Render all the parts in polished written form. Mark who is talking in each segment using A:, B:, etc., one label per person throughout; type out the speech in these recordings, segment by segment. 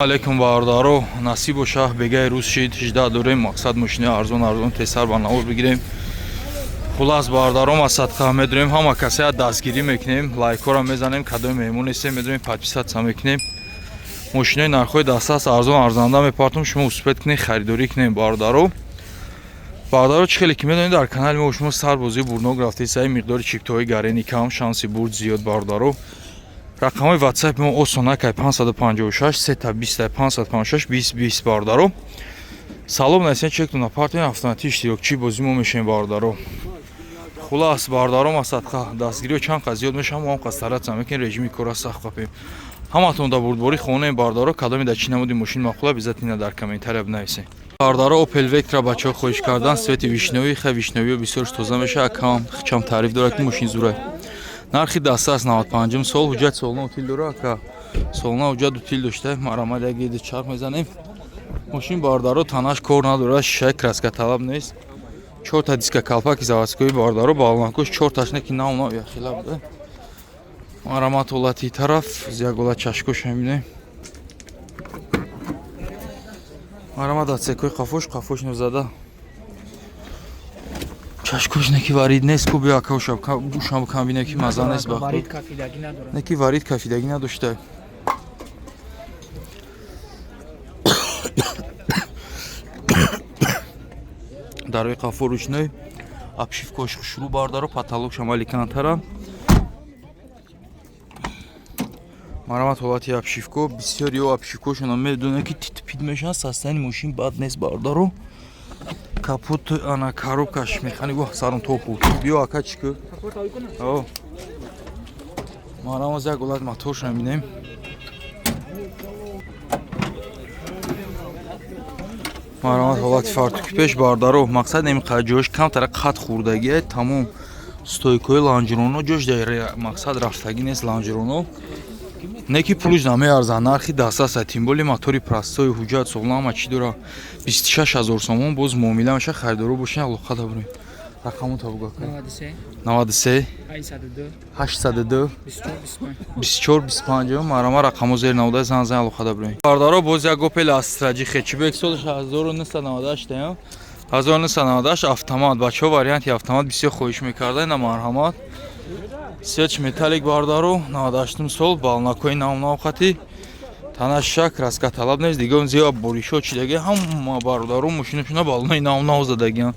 A: Алейкум, бародаро. Насиб боша, бегаи рӯз шид, 18 дорем. Мақсад мошини арзон арзон тезтар ба навор бигирем. Хулас, бародаро, масадқа медорем, ҳама касея дастгирӣ мекунем, лайкҳоро мезанем, кадоми меҳмон нестем, медорем, подписаться мекунем. Мошинои нархҳои дастраст, арзон, арзанда мепартом, шумо успеть кунед, харидорӣ кунем, бародаро. Бародаро, чӣ хеле ки медонед, дар канали мо шумо сарбозии бурнок рафтед, саи миқдори чиптаҳои гарени кам, шанси бурд зиёд, бародаро. Рақамҳои WhatsApp мо осонакай: 556 сета 20, 556 20 20. Бародаро, салом насен, чекту напартен, автоматӣ иштирокчии бозӣ мо мешавем, бародаро. Хулас, бародаро, масадқа дастгириҳо чанд қад зиёд мешавам, мо ҳам қад стараться мекунем, режими кора сахт қапем. Ҳаматон да бурдборӣ хонем, бародаро. Кадоме дар чӣ намуди мошин маъқула, обязательно дар комментария бинависем. Бародаро, Opel Vectra бачаҳо хоҳиш кардан, цвети вишнёвый. Хай, вишнёвиё бисёрш тоза мешавад, кам чам таъриф дорад, ки мошин зурай. Нархи дастраст, 95 сол, ҳуҷҷат солона утил дора, ака, солона ҳуҷҷат утил дошта. Марамад, як геди чарх мезанем. Мошин, бародаро, танаш кор надорад, шишаи краска талаб нест, чорта диска, калпаки заводской, бародаро, балонакош чорташ не ки нав нав яхела буда. Марамат, ҳолати тараф як чашкош мебинем. Марамат, отсекои қафош, қафош нозада, чашкош неки варид нест ку. Биё, ака, ушам кам бинем, ки маза нест.
B: Варид кафидагӣ надорад.
A: Неки варид кафидагӣ надошта. Дарои қафо ручной, обшивкош хушрӯ, бардаро, потолок шамали кантара. Марамат, ҳолати обшивко. Бисёр ё обшивкошона медонем, ки титпит мешаванд, состояни мошин бад нест, бардаро. Капот, ана, коробкаш механик. Во, сарон топу. Биё, ака, чӣ ку? О, марамаз, як ҳолат моторша мебинем. Марамат, ҳолати фартуки пеш, бардаро. Мақсад ин ҷош камтара қат хӯрдагия, тамом. Стойкои лонжероно ҷош дар мақсад рафтагӣ нест, лонжероно не ки пулш намеарзад, нархи дастраст, тем более мотори простой, ҳуҷҷат солона, ҳама чӣ дора. 26 000 сомон, боз муомила меша. Харидоро бошен, алоқа дабурем. Рақамота буга.
B: 93.
A: 93.
B: 802.
A: 802.
B: 24 25.
A: 24 25. Марама, рақамо зер навода, зан зан, алоқа дабурем. Бардаро, боз як Opel Astra G хэтчбек, солаш 1998, 1998, автомат. Бачаҳо варианти автомат бисёр хоҳиш мекарда, ина, марҳамат. Сеч металлик, бардаро, 98 сол, балнакои нав нав хати, танаша краска талаб нест, дига зиёд боришо чидаги. Ҳама, бародаро, мошинашона балонаи нав нав задагиан.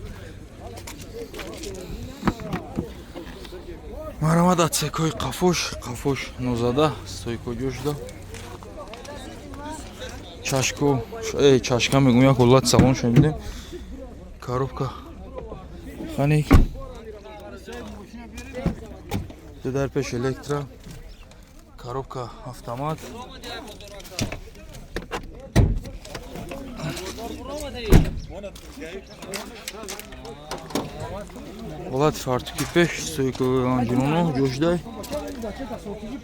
A: Марамад, отсекои қафош, қафош нозада, стойко ҷо шуда, чашко, чашка мегум, як ҳолат салон шамидем. Коробка механик, дар пеш электро, коробка автомат. Ҳолати фартуки пеш, стойко лонжероно ҷошдай,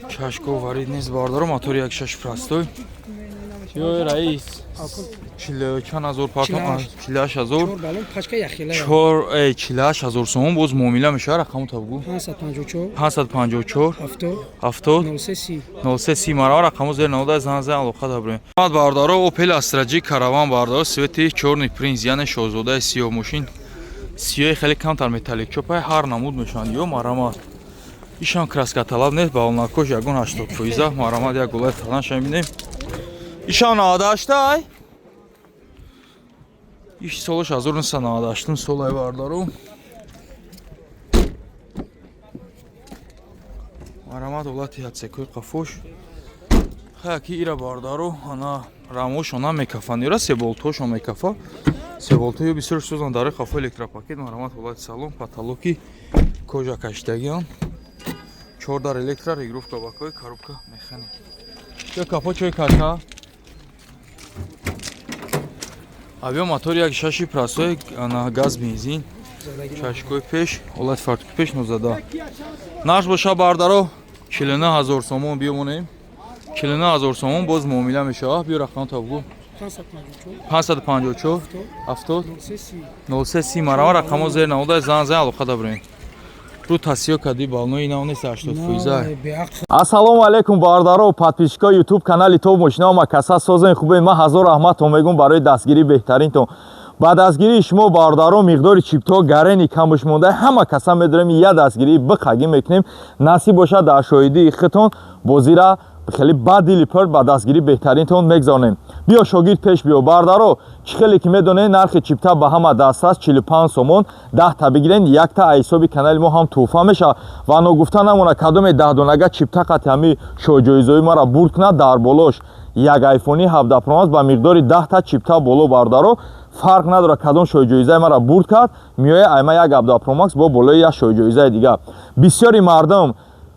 A: чашко варид нест, бардаро. Мотори як шаш простой. Ё раис, чил чанд ҳазор партон? 48 000.
B: Чор балон, пачка яхела.
A: Чор, 48 000 сомон, боз муомила мешавад. Рақаму табгу.
B: 554.
A: 554.
B: 70.
A: 70.
B: 03 30.
A: 03 30. Марава, рақаму зер навода, зан зан, алоқа дабурем. Баъд, бародаро, Opel Astra G Caravan, бародаро, цвети чёрный принц, яъне шоҳзодаи сиёҳ. Мошин сиёҳи хеле камтар металлик чопай, ҳар намуд мешаванд. Ё, марамат, ишам краска талаб нест, балонакош ягон 80 фоиза. Марамат, як голаи таланша мебинем. Ишам 98 ай, иш солаш 1998 солай, бародаро. Марамат, ҳолати отсекои қафош. Хаяки ира, бародаро, ана, рамошона мекафанд, ира себолтҳошон мекафа, себолтҳо бисёр сӯзан. Дарои қафо электропакет. Марамат, ҳолати салон, потолоки кожа кашидагиам, чордар электро, регулировка бакои, коробка механик. Ё капо чой кака. Авио, мотори як шаши простой, ана, газ, бензин, чашкои пеш, ҳолати фартуки пеш нозада. Нарх боша, бардаро, 49 000 сомон. Биёмонем, 49 000 сомон, боз муомила мешавад. Биё, рақам табгу.
B: 554.
A: 554.
B: 70.
A: 70. 03 30. Марама, рақамо зер навода, зан зан, алоқа дабурем. Рӯ тасиё кади, балнои нав нест, 80%.
B: Беақл.
C: Ассалому алайкум, бародаро, подписчикои ютуб канали Топ Мошинао. Ма каса созен, хубе? Ман ҳазор раҳматон мегӯм барои дастгирии беҳтаринтон. Ба дастгирии шумо, бародаро, миқдори чиптҳо гарени камуш монда. Ҳама каса медорем, я дастгирии биқагӣ мекунем. Насиб бошад, дар шоҳидии худтон бозира хеле бадили пир ба дастгирии беҳтаринтон мегзаронем. Биё, шогирд, пеш биё. Бародаро, чӣ хеле ки медонед, нархи чипта ба ҳама дастрас 45 сомон. 10-та бигирен, якта аз ҳисоби канали мо ҳам тӯҳфа мешавад. Ва ногуфта намона, кадоме 10 донага чипта қати ҳами шоҳҷоизои маро бурд кунад, дар болош як айфони 17 Pro Max ба миқдори 10-та чипта боло. Бародаро, фарқ надорад, кадом шоҳҷоизаи маро бурд кард, меоя айма як 17 Pro Max бо болои як шоҳҷоизаи дигар. Бисёри мардум,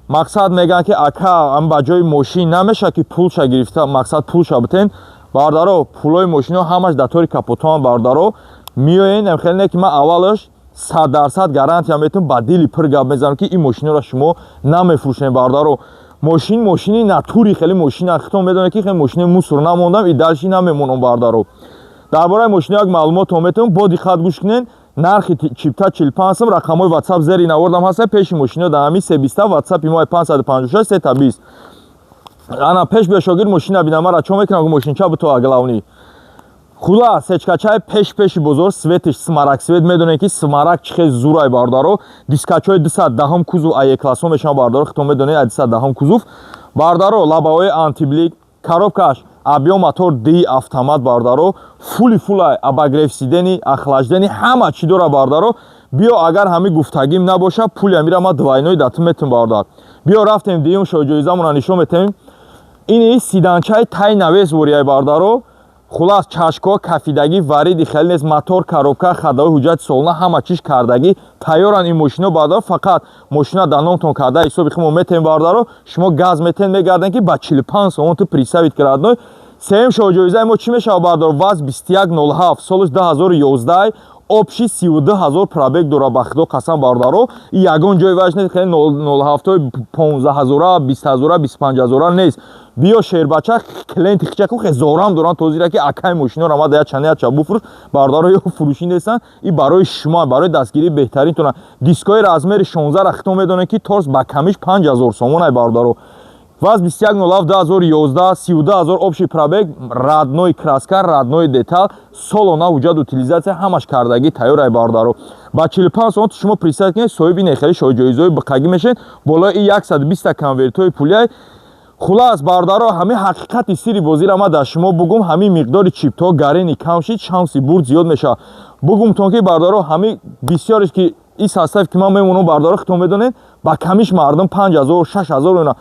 C: мақсад, мегӯянд, ки ака, ам ба ҷои мошин намешавад, ки пулша гирифта, мақсад, пулша битен. Бародаро, пулои мошино ҳамаш дар тори капотон. Бародаро, меоен, хеле не, ки ман аввалаш 100% гарантия метавон, ба дили пир гап мезанам, ки ин мошиноро шумо намефурӯшем. Бародаро, мошин мошини натури, хеле мошина хитон медонед, ки хеле мошини мусор намондам и дальше намемонам. Бародаро, дар бораи мошино як маълумотро метавон, бо диққат гӯш кунед. Нархи чипта 45 сом. Рақамҳои ватсап зери навордам ҳаста. Пеши мошино дар ҳамин себиста, ватсапи мо 556 сета 20. Ана, пеш биё, шогирд, мошина бина. Мара чо мекунам, мошинча бито главный. Хулас, сечкачаи пеш, пеши бозор, светиш смарагд свет. Медонед, ки смарагд чӣ хел зурай, бародаро. Дискачҳои 210-ум кузов, АЕ классҳо мешаванд, бародаро, хитон медонед, а 210-ум кузов, бародаро. Лабаҳои антиблик, коробкаш объем мотор ди автомат, бародаро, фули фулай, обогрев сидений, охлаждение, ҳама чӣ дора. Бародаро, биё, агар ҳами гуфтагим набоша, пули амира ма двойной датум метум. Бародар, биё, рафтем, дуюм шоҳҷоизамона нишон метем. Ини седанчаи тай навес ворияй, бародаро. Хулас, чашкҳо кафидагӣ, вариди хеле нест. Мотор, коробка, ходовой, ҳуҷҷати солона, ҳама чиз кардагӣ тайёранд ин мошино. Бародаро, фақат мошина дар номтон карда, ҳисоби хумо метем. Бародаро, шумо газ метен, мегарден, ки ба 45 сомон ту представить ки, родной. Сеюм шоҳҷоизаи мо чӣ мешавад, бародаро? ВАЗ 2107, солаш 2011, общий 32 ҳазор пробег дора. Ба худо қасам, бародаро, ягон ҷои важ нест, хеле 07 15 ҳазора, 20 ҳазора, 25 ҳазора нест. Биё, шербача, клиенти хичаку хезорам доранд тозира, ки акай, мошиноро ма да чанд яча буфурӯш. Бародаро, ё фурӯшӣ нестанд, и барои шумо, барои дастгирии беҳтаринтона. Дискои размери 16 ра хитон медонед, ки торс ба камиш 5000 сомонай. Бародаро, ВАЗ 2107 2011, 32 ҳазор общий пробег, родной краска, родной деталь, солона ҳуҷҷат, утилизация, ҳамаш кардагӣ тайёрай. Бародаро, ба 45 сомон шумо представить кунед, соҳиби нехели шоҳҷоизои биқагӣ мешавед. Болои 120 конвертҳои пулиай. Хулас, бародаро, ҳамин ҳақиқати сири бозиро ма дар шумо бугум. Ҳамин миқдори чиптҳо гарени кам шид, шанси бурд зиёд мешавад. Бугумтон, ки, бародаро, ҳамин бисёреш, ки ин состав, ки ман мемонам, бародаро, хитон медонед, ба камиш мардум 5000, 6000 ина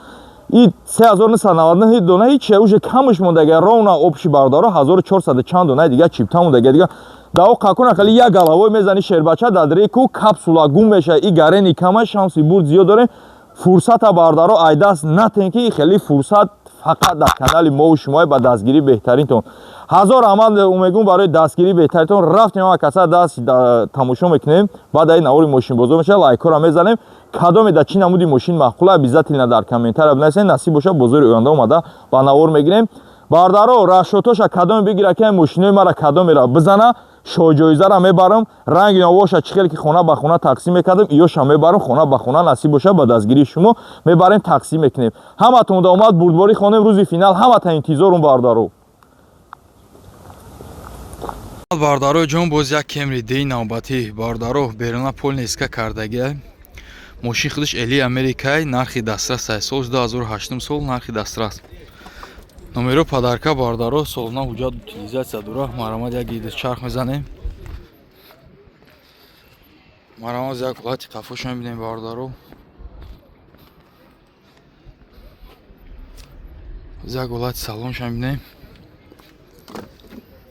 C: и 3999 дона ҳиче уже камш мондага. Ровно общий, бародаро, 1400 чанд дона дига чипта мондага. Дига дао қакуна хали як головой мезани, шербача, дар реку капсула гум меша. И гарени кама, шанси бурд зиёд дорем. Фурсата, бародаро, айдаст натен, ки хеле фурсат фақат дар канали мову шумои. Ба дастгирии беҳтаринтон ҳазор раҳмат мегӯм, барои дастгирии беҳтаринтон. Рафтем, ҳама каса даст тамошо мекунем. Баъд аи навори мошинбозор мешавад, лайкҳоро мезанем. Кадоме дар чӣ намуди мошин маъқула, обязательно дар комментария бинависед. Насиб бошад, бозори оянда омада ба навор мегирем. Бародаро, расчётоша кадоме бигира, ки мошинои мара кадомеро бизана, шоҳҷоизаро мебарам. Ранги навоша чӣ хеле ки хона ба хона тақсим мекардам, иёша мебарам хона ба хона. Насиб боша, ба дастгирии шумо мебарем, тақсим мекунем. Ҳаматон омад, бурдборӣ хонем. Рӯзи финал ҳамата интизорум, бародаро.
A: Бародаро ҷон, боз як Кемри дей навбатӣ. Бародаро, беруна полный СК кардагия. Мошин худаш эли Америкай, нархи дастрас ай. Сол 2008 сол, нархи дастрас, номеро подарка. Бародаро, солона ҳуҷҷат, утилизация дора. Марамад, як гиди чарх мезанем. Марамад, як ҳолати қафоша мебинем, бародаро. Як ҳолати салонша мебинем.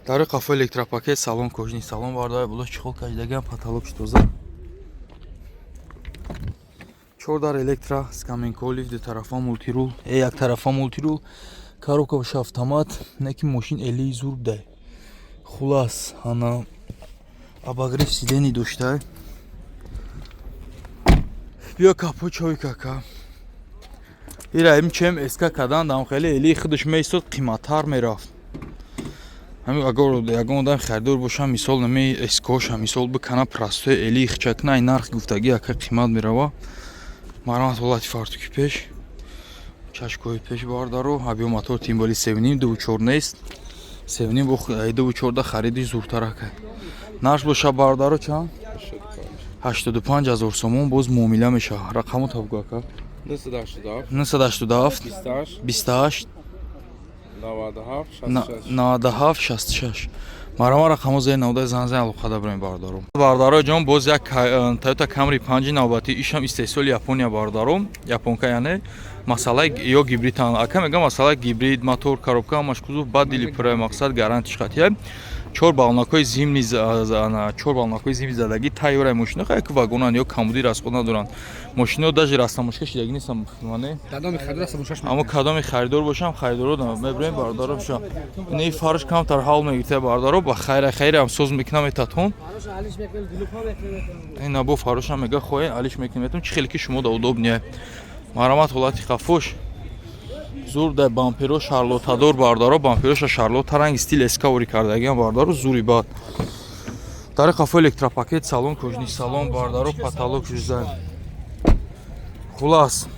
A: Дар қафо электропакет, салон кожаный салон, бародаро, боло чехол кашидагиам, потолокш тоза. Чор дар электро, скаменко, лифт, ду тарафа мультирул, як тарафа мультирул, коробка боша автомат. Не ки мошин эли зур дай. Хулас, ана, обогрев сидений доштай. Биё, капо чой кака. Ира им чем СК кадан дам, хеле эли худаш меистод, қиматтар мерафт. Ҳами агар ягон одам харидор боша, мисол, нами эскоша, мисол, бикана, простой эли хчакна, ай нархи гуфтагӣ ака қимат мерава. Марҳамат, ҳолати фартуки пеш, чашкои пеш, бародаро. Объём мотор тем более севним, дуву чор нест, севним бо дуву чорда хариди зуртар ака. Нарх боша, бародаро, чанд? 85 000 сомон, боз муомила мешава. Рақамо табгӯ, ака.
D: 987.
A: 987.
D: 28.
A: 28.
D: 97, 66.
A: 97, 66. Марама, рақамо зери наводаи занзан алоқада бирем, бародаро. Бародаро ҷон, боз як Тойота Камри панҷи навбатӣ, ишам истеҳсоли Япония, бародаро, японка, яъне масъалаи ё гибрид ака мегам, масъалаи гибрид, мотор, коробка, ҳамаш кузов бад дили пурра, мақсад гарантиш қатия. Чор баллонакҳои зимний, чор баллонакҳои зимний задагӣ, тайёраи мошино. Хай, ки вагонан ё камбуди расход надоранд мошино, даже растамошка шидагӣ нестам, мане.
B: Кадоми харидор аст, мушаш.
A: Аммо кадоми харидор бошам, харидоро мебурем, бародаро. Ша не, фарш камтар ҳал мегирта, бародаро, ба хайра хайрам соз мекунам этатон. Ина бо фарошам мега, хоҳе алиш мекунем этон, чӣ хеле ки шумо да удобнее. Марҳамат, ҳолати хафош зур да, бамперо шарлотадор, бародаро, бампероша шарлота, ранги стиль эскавори кардагиам, бародаро, зури бад. Дар қафо электропакет, салон кожаный салон, бародаро, потолок жуза. Хулас,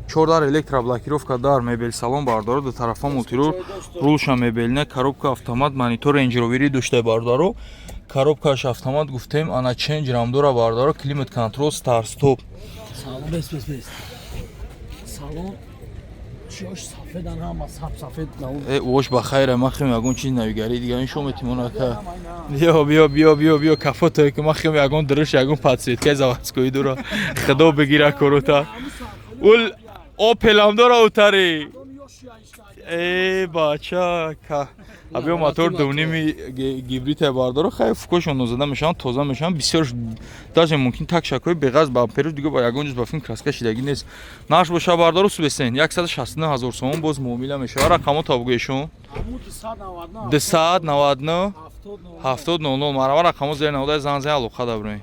A: чордар электроблокировка дар мебел салон, бародаро, ду тарафа мультируль, рулша мебельна, коробка автомат, монитор Range Rover дошта, бародаро, коробкаш автомат гуфтем, ана ченҷ рамдора, бародаро, климат контрол, старт стоп.
E: Салон бес бес бес. Салон чиёш сафедан, ҳама сап сафед нау.
A: Э, ош ба хайра, ман хем ягон чиз навигари дига ин шомети монака. Биё, биё, биё, биё, биё, капотое ки ман хем ягон дуриш, ягон подсветкаи заводской дора. Худо бигира корота. Ул Опелам дора утари. Э, бача, ка. Абиё мотор дувними гибрид бардоро, хай, фукошон нозада мешаванд, тоза мешаванд, бисёр даже мумкин так шакои беғаз бамперу дига ба ягон ҷуз ба филм краска шидагӣ нест. Нарх боша, бардаро, субесен 169 ҳазор сомон, боз муомила мешавад. Рақамо табгӯешон 299 70 00. Марава, рақамо зери наводаи занзаи алоқа даброем.